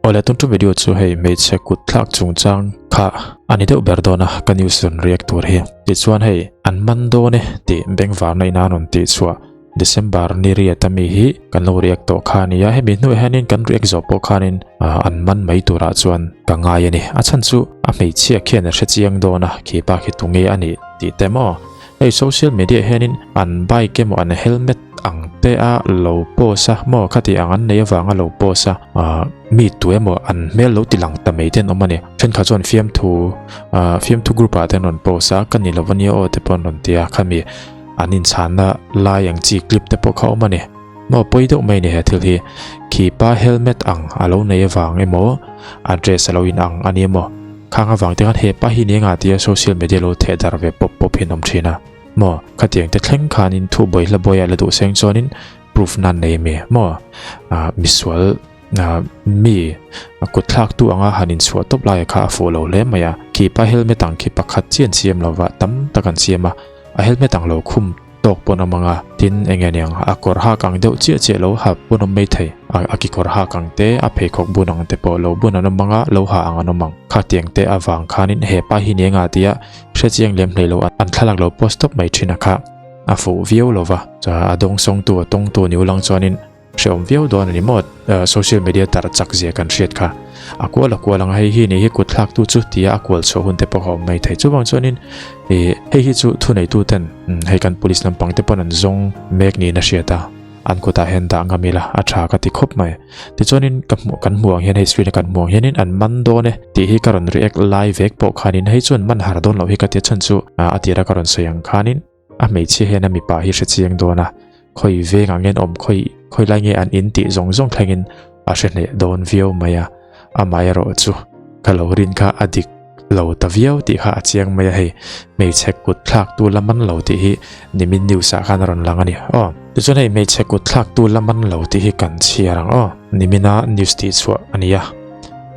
Awle tun tum video chu hei hmeichhe kut thlak chungchang kha a ni deuh ber dawn a ka news rawn react tur hi. Tichuan hei an man dawn e tih bengvarna ina an rawn tih chhuah December ni riat ami hi kan lo react tawh kha a ni a, hemi hnuah hianin kan react zawh pawh khanin an man mai turah chuan ka ngai a ni. A chhan chu a hmeichhia khian a hre chiang dawn a, khi pa khi tunge a nih tih te maw? Hei social media hianin an bike emaw an helmet ang te a lo post a maw khati ang an nei avanga lo post a ah mi tu emaw an hmel lo ti lang ta mai te an awm a ni. Thenkhat chuan fiamthu ah fiamthu group ah te an rawn post a ka ni lo ania aw te pawh an rawn ti a khami an inchhanna lai ang chi clip te pawh kha a awm a ni. Maw pawi deuh mai a ni he thil hi khipa helmet ang a lo nei avang emaw a dress a lo in ang a ni emaw Khang avang te khan hepa hi ni anga tia social media lo theh dar ve pawp pawp hi an awm thin a. Maw? Khatiang te thleng khanin thu bawi hla bawi ah la duh seng chuanin proof nan nei ami? Maw? Ah misual ah mi kut thlak tu anga han inchhuah tawp laia kha a fuh lo hle mai a. Khipa helmet ang khi pakhat chian siam lova tam tak an siam a, a helmet ang lo khum Tawk pawn awm ang a, tin eng nge niang a kawr hak ang deuh chiah chiah lo ha bun awm mai thei, a kekawr hak ang te, a pheikhawk bun ang te pawh lo bun an awm ang a, lo ha ang an awm ang. Khatiang te avang khanin he pa hi ni anga tia hre chiang lem hlei lo an thlalak lo post tawp mai thin a kha a fuh viau lo va. A dawngsawngtu a tawngtu ni ulang chuanin Hreawm viau dawn a ni maw? Social media tar chak zia kan hriat kha. A kual a kual ang a, hei hi ni hi kut thlak tu chu tia a kual chhuah hun te pawh a awm mai thei. Chuvang chuanin ih hei hi chu thuneitu ten hei kan police lampang te pawn an zawng mek niin a hriat a, an kutah hian dah ngam ila a tha ka ti khawp mai. Tichuanin ka hmuh kan hmuh ang hian hei screen a kan hmuh ang hianin an man dawn e tih hi ka rawn react lai vek pawh khanin hei chuan man har dawn loh hi ka tia chhan chu a tira ka rawn sawi ang khanin A hmeichhia hian a mipa hi hre chiang dawn a, khawi veng ang nge an awm, khawi khawi lai nge an in tih zawng zawng thlengin a hre hneh dawn viau mai a, amaherawh chu ka lo rin kha a dik lo ta viau tih kha a chiang mai a, hei hmeichhe kut thlak tu la man lo tih hi nimin news ah khan a rawn lang a ni aw. Tichuan hei hmeichhe kut thlak tu la man lo tih hi kan chhiar ang aw, nimina news tih chhuah a ni a.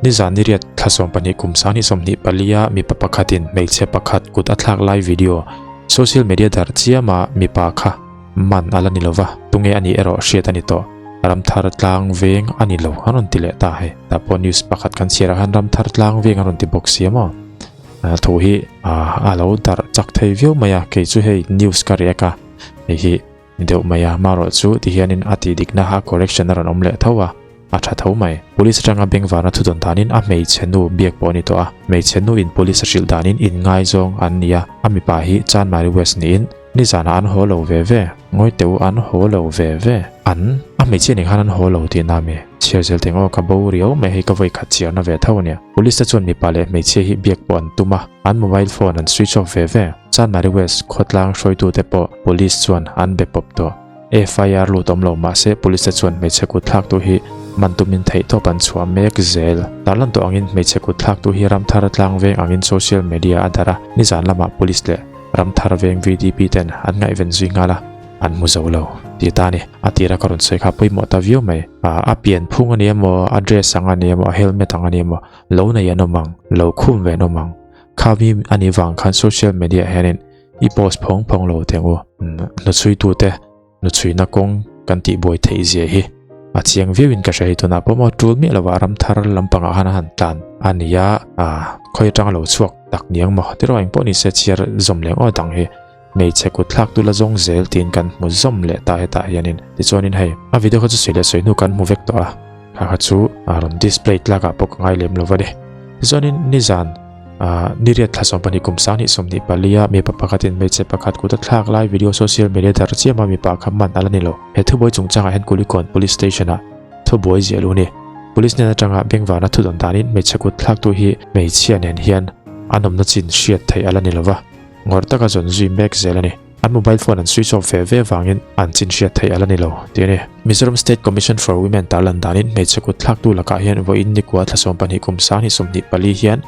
Nizan niriat thla 12 kum 2024 a mipa pakhatin hmeichhe pakhat kut a thlak lai video Social media darh chiama mipa kha man a la ni lova, tunge a nih erawh hriat a ni tawh. Ramthar tlang veng a ni lo an rawn ti leh ta hei. Tah pawh news pakhat kan chhiar ah khan Ramthar tlang veng an rawn ti bawk si a maw. Thu hi a lo darh chak thei viau mai a, kei chu hei news ka react a, hei hi ni deuh mai a, marawh chu tihianin a tih dikna a correction a rawn awm leh tho a. A tha tho mai. Police atanga bengvarna thu dawn danin a hmeichhe nu biak pawh a ni tawh a. Hmeichhe nu in police a hrilh danin inngaizawng an ni a, a mipa hi Chanmari West niin nizanah an haw lo ve ve. Ngawi teh u an haw lo ve ve. An a hmeichhia nen khan an haw lo tihna ami? Chhiar zel teng aw ka bo riau mai hei ka vawi khat chhiarna ve tho ania. Police te chuan mipa leh hmeichhia hi biak pawh an tum a, an mobile phone an switch off ve ve. Chanmari West khawtlang hruaitute pawh police chuan an be pawp tawh. FIR lut awm lo mahse police te chuan hmeichhe kut thlaktu hi man tumin theihtawp an chhuah mek zel. Tarlan tawh angin hmeichhe kut thlaktu hi Ramthar tlang veng angin social media a darh a, nizan lamah police leh Ramthar veng VDP ten an ngaihven zui nghal a, an hmu zo lo tih ta a ni. A tira ka rawn sawi kha pawimawh ta viau mai. A pian phung a ni emaw, a dress ang a ni emaw, a helmet ang a ni emaw, lo nei an awm ang, lo khum ve an awm ang. Khami a nih vang khan social media ah hianin I post phawng phawng lo teh u. Hnuchhuitute hnuchhuina kawng kan tih buai theih zia hi a chiang viau in ka hre hei tunah pawh maw tul miah lovah ram thar lampangah khan a han tlan a ni a, khawi atanga lo chhuak tak niang maw tiraw engpawh ni se chhiar zawm leh ngawt ang hi hmeichhe kut thlak tu la zawng zel tiin kan hmu zawm leh ta hetah hianin tichuanin hei a video kha chu sawi leh sawi hnu kan hmu vek tawh a kha kha chu a rawn display tlakah pawh ka ngai lem lo va ni tichuanin nizan Ni riat thla 12 kum 2024 a mipa pakhatin hmeichhe pakhat kut a thlak lai video social media darh chiam a mipa kha man a la ni lo. He thubuai chungchangah hian Kulikawn Police Station ah thubuai ziah lu ni. Police hnen atanga bengvarna thu dawn danin hmeichhe kut thlaktu hi hmeichhia nen hian an awmna chin hriat theih a la ni lova, ngawrh taka zawn zui mek zel a ni. An mobile phone an switch off ve ve vangin an chin hriat theih a la ni lo, tih a ni. Mizoram State Commission for Women tarlan danin hmeichhe kut thlaktu lakah hian vawiin nikua thla 12 kum 2024 hian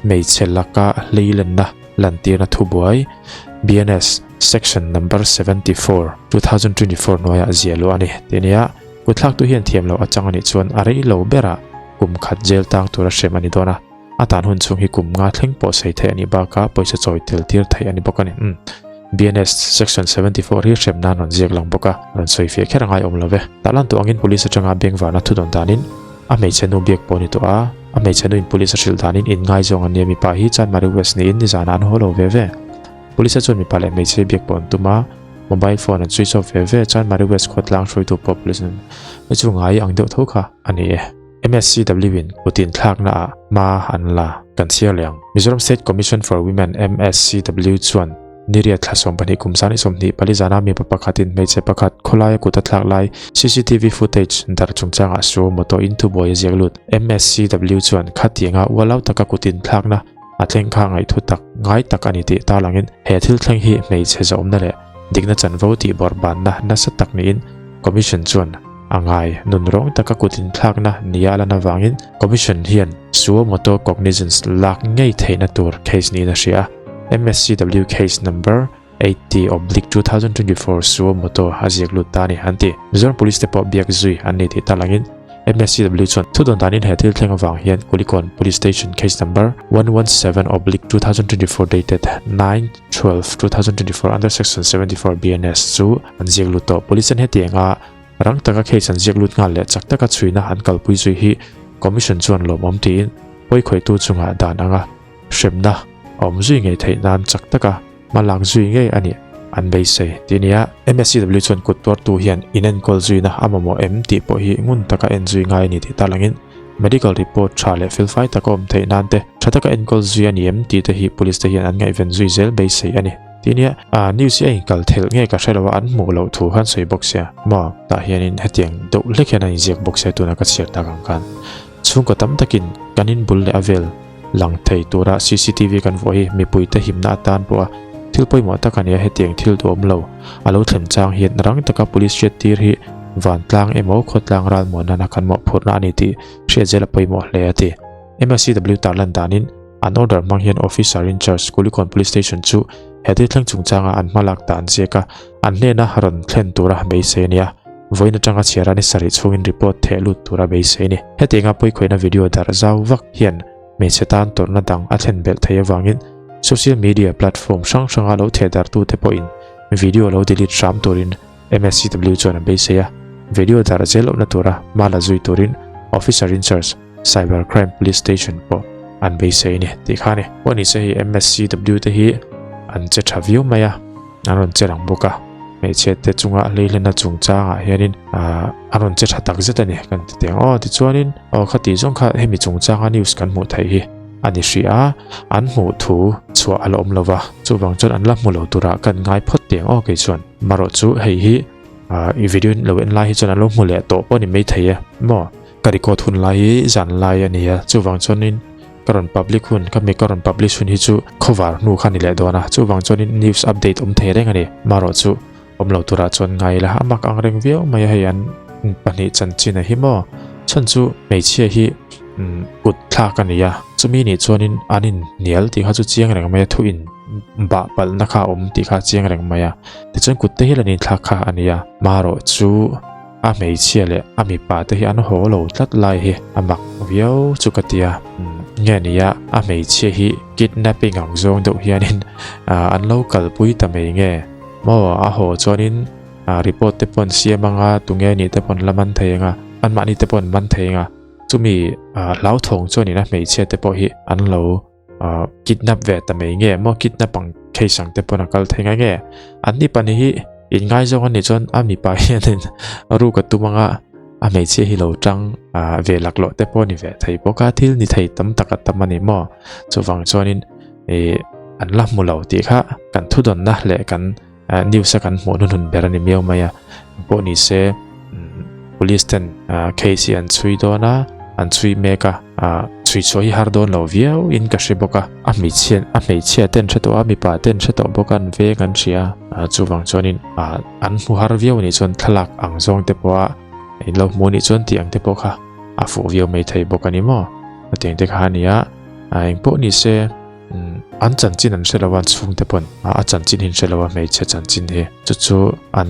hmeichhe laka hleilenna lantirna thubuai BNS Section Number 74, 2024 hnuaiah ziah luh a ni, tih a ni a. Kut thlaktu hian thiam loh atang a nih chuan a rei lo berah kum khat jail tang tura hrem a ni dawn a. A tan hun chhung hi kum nga thleng pawh sawi theih a nih bakah pawisa chawi tel tir theih a ni bawk a ni. Umm. BNS Section 74 hi hrem nan rawn ziak lang bawk a, rawn sawi fiah kher a ngai awm lo ve. Tah lan tawh angin Police atanga bengvarna thu dawn danin A hmeichhe nu biak pawh a ni tawh a, a hmeichhe nuin police a hrilh danin inngaizawng an nia mipa hi Chanmari West niin nizanah an haw lo ve ve. Police chuan mipa leh hmeichhe biak pawh an tum a, mobile phone an switch off ve ve. Chanmari West khawtlang hruaitu pawh police an ni chu ngai ang deuh tho kha a ni e. MSCW in kut inthlakna ah hma an la kan chhiar leh ang. Mizoram State Commission for Women, MSCW, chuan Niriat thla 12 kum 24 zana mipa pakhatin hmeichhe pakhat khawlaia kut a thlak lai CCTV footage dar chungchangah suo motor in thubuai a ziak lut. MSCW chuan khatianga ualau taka kut inthlakna a thleng kha ngaihthu tak ngai tak a ni tih tarlangin he thil thleng hi hmeichhe zawmna leh dikna chanvo tih bawrhbanna nasa tak niin Commission chuan a ngai. Nunrawng taka kut inthlakna nia a lan avangin Commission hian suo motor cognizance lak ngei theihna tur case niin a hria a. MSCW case number 80/2024 suo moto a ziak lut ta a ni an ti. Mizoram Police te pawh biak zui an ni tih talangin MSCW chuan thudawn danin he thil thleng avang hian Kulikawn Police Station case number 117/2024 dated 9/12/2024 under section 74 BNS chu an ziak lut tawh. Police ten hetianga rang taka case an ziak lut nghal leh chak taka chhuina an kalpui zui hi Commission chuan lawmawm tiin pawikhawihtu chungah dan anga hremna a awm zui ngei theih nan chak taka hma lak zui ngei a nih an beisei tih a ni a. MSCW chuan kut tuartu hian inenkawl zuina a mamawh em tih pawh hi ngun taka en zui ngai a ni tih tarlangin medical report tha leh felfai taka awm theih nan te tha taka enkawl zui a ni em tih te hi police te hian an ngaihven zui zel beisei a ni tih a ni a. A news hi a inkal thelh nge ka hre lo a an hmuh loh thu khan sawi bawk sia maw tah hianin hetiang deuh hlek hian a inziak bawk sia tuna ka chhiar tak ang khan chhungkaw tam takin kan inbul leh a vel Lang thei tura cctv kan vuah hi mipuite himna atan pawha thil pawimawh tak a ni a, hetiang thil duhawm lo a lo thlen chang hian rang taka police hriattir hi vantlang emaw khawtlang ralmuan nana kan mawhphurhna a ni tih hriat zel a pawimawh hle a ti. MSCW tarlan danin an order hmang hian Officer in Charge Kulikawn Police Station chu he thil thleng chungchanga an hmalak dan ziak a, an hnena rawn thlen tura beisei a ni a, vawiin atanga chhiara ni sarih chhungin report theh lut tura beisei a ni. Hetianga pawikhawihna video darh zau vak hian hmeichhe tan tawrhna dang a thlen belh thei avangin social media platform hrang hranga lo theh darhtute pawhin video lo delete hram turin MSCW chuan a beisei a, video darh zel lohna tura hma la zui turin Officer in Charge Cyber Crime Police Station pawh an beisei a ni tih kha a ni. Pawh ni se hei MSCW te hi an che tha viau mai a, an rawn che rang bawk a, hmeichhe te chunga hleihlenna chungchangah hianin ahh an rawn che tha tak zet a ni kan ti teh ang aw. Tichuanin aw kha tih zawng kha hemi chungchanga news kan hmuh theih hi a ni hrih a, an hmuh thu chhuah a la awm lo va, chuvang chuan an la hmu lo turah kan ngai phawt teh ang aw kei chuan. Marawh chu hei hi ahh i video lo en lai hi chuan an lo hmu leh tawh pawh a ni maithei e maw. Ka record hun lai hi zan lai a ni a, chuvang chuanin ka rawn public hun, ka mi ka rawn publish hun hi chu khawvar hnu kha a ni leh dawn a, chuvang chuanin news update awm thei reng a ni. Marawh chu awm lo turah chuan ngai ila, a mak ang reng viau mai a hei an pahnih chanchin a hi maw? Chhan chu hmeichhia hi kut thlak a ni a, chumi nih chuanin an inhnial tih kha chu chiang reng mai a, thu in bah palhna kha a awm tih kha a chiang reng mai a, tichuan kut te hian an inthlak kha a ni a, marawh chu. A hmeichhia leh a mipa te hi an haw lo tlat lai hi a mak viau chu ka tia. Nge nia a hmeichhia hi kidnapping ang zawng deuh hianin an lo kalpui ta mai nge maw a haw chuanin report te pawh an siam anga tunge nih te pawh an la man thei anga anmahni te pawh an man thei anga chumi hlauthawng chuanin a hmeichhia te pawh hi an lo kidnap ve ta mai nge maw kidnap ang case ang te pawn a kal thei ngai nge an ni pahnih hi in ngaizawng an nih chuan a mipa hianin ruk a tum anga a hmeichhia hi lo tang ve laklawh te pawh a ni ve thei bawk a thil ni thei tam tak a tam a ni maw chuvang chuanin ih an la hmu lo tih kha kan thudawnna leh kan news a kan hmuh hnuhnun ber a ni miau mai a pawh ni se police ten case hi an chhui dawn a an chhui mek a chhui chhuah hi har dawn lo viau in ka hre bawk a a hmeichhia a hmeichhia ten hre tawh a mipa ten hre tawh bawk a an veng an hria chuvang chuanin an hmu har viau anih chuan thlalak ang zawng te pawh a in lo hmu anih chuan tih ang te pawh kha a fuh viau mai thei bawk a ni maw hetiang te kha a ni a engpawh ni se. An chanchin an hre lo a, an chhungte pawn a chanchin hi an hre lo a, hmeichhe chanchin hi. Chu chu an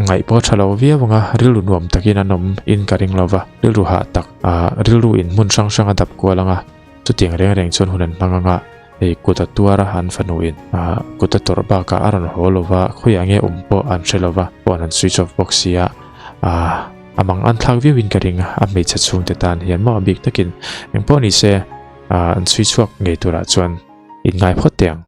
ngaih pawh tha lo viau ang a, rilru nuam takin an awm in ka ring lo va, rilru hah tak, rilru in hmun hrang hrang a dap kual ang a, chutiang reng reng chuan hun an hmang ang a, hei kut a tuar a an fanu in kut a tawrh bakah a rawn haw lo va, khawiah nge awm pawh an hre lo va, phone an switch off bawk si a. A mang an thlak viau in ka ring a, a hmeichhe chhungte tan hian maw a bik takin engpawh ni se an chhui chhuak ngei turah chuan in ngai phawt teh ang.